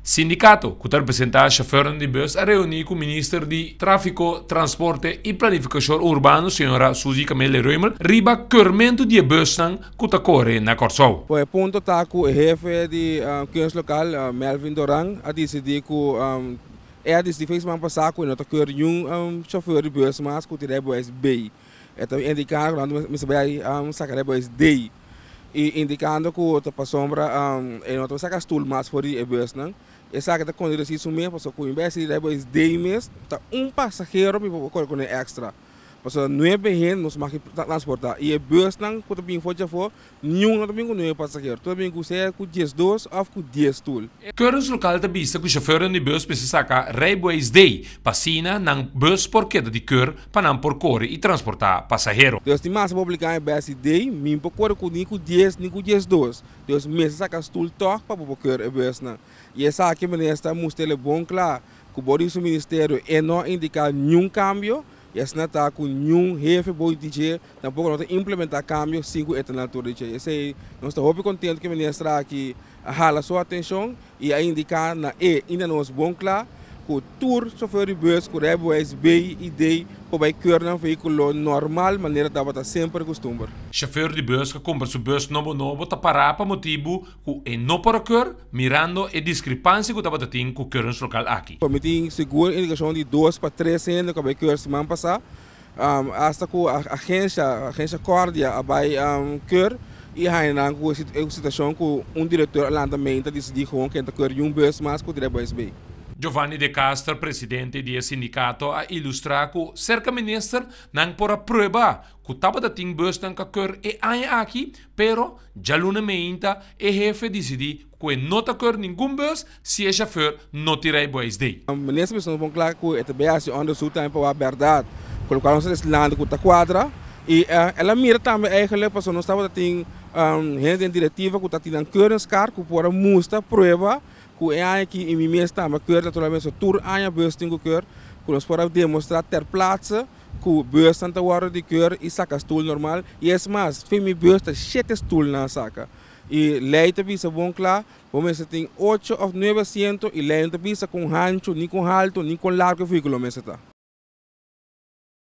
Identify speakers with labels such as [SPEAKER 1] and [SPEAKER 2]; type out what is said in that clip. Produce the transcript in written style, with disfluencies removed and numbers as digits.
[SPEAKER 1] Sindikato, ku ta representá shofèrnan di bùs, a reuní ku minister di Tráfiko, Transporte i Planifikashon Urbano, señora Suzy Camelia-Römer, riba keurmentu di e bùsnan ku ta kore na Kòrsou.
[SPEAKER 2] Por e punto ta ku e hefe di Keurslokal, Melvin Doran, a disidí ku e a disidí fin siman pasá ku e no ta keur niun shofèr di bùs mas ku tin rijbewijs B. E ta indiká ku nan mester bai saka rijbewijs D. I indikando ku ta pasobra e no ta saka stul mas for di e busnan. Esaki ta kondidesí su mes pasobra ku in bes di rijbewijs D mes ta un pasahero mi por kore kuné èkstra. Pasobra nuebe hende nos mag transportá i e busnan ku ta bin for djafó Niun no ta bin ku nuebe pasahero, tur ta bin ku sea ku 12 òf ku 10 stul.
[SPEAKER 1] Keurens lokal ta bisa ku shofèrnan di bùs mester saka rijbewijs D pa asina nan bùs por keda di keur pa nan por kore i transportá pasahero.
[SPEAKER 2] Dus tin mas publiká e bèsi D, mi por kore ku ni ku 10 ni ku 12. Dus mester saka stul tòg pa bo por keur e bùsnan. I esaki minister a mustr'el bon kla ku bo di su ministerio e no a indiká niun kambio. I asina ta ku niun hefe bo di dje tampoko no ta implementá kambio sin ku e ta na altura di dje. Esei nos ta hopi kontentu ku e minister aki a hala su atenshon i a indiká na e i na nos bon kla ku tur chofer di bus ku rijbewijs B i D por bai keur nan vehíkulo normal manera tabata semper kustumber.
[SPEAKER 1] Chofer di bus ku a kumpra su bus nobo nobo ta pará pa motibu ku e no por a keur, mirando e diskrepansia ku tabata tin ku keuringslokaal aki.
[SPEAKER 2] Mi tin sigur indikashon di dos pa tres hende ku a bai keur siman pasá, asta ku agensha, agensha Cordia a bai keur i haña nan ku e situashon ku un direktor a lanta meinta disidí gewoon ken ta keur yun bus mas ku dirèk bai SB.
[SPEAKER 1] Giovanni de Caster, presidente di e sindikato a ilustrá ku serka minister nan por a prueba ku tabata tin busnan ka keur e aña aki, pero djaluna meinta e hefe disidí ku e no ta keur ningun bus si e shofèr no tin rijbewijs dei.
[SPEAKER 2] Minister mester nos bon kla ku e ta bai hasi onderzoek tambe pa wak bèrdat ku lokual nos ta leslando ku ta kuadra i el a mira tambe eigenlijk pasobra nos tabata tin hende den direktiva ku ta tin nan keuringskaart ku por a mustra prueba ku e aña aki i mi mes tambe a keur naturalmente tur aña bus tin ku keur ku nos por a demostra ter plaatse Ku busnan ta wòrdu di keur i saka stul normal i es mas fin mi bus ta shete stul nan a saka i lei ta bisa bon kla bo mester tin ocho òf nuebe asiento i lei no ta bisa kon hanchu ni kon haltu ni kon largu e vehíkulo mester ta.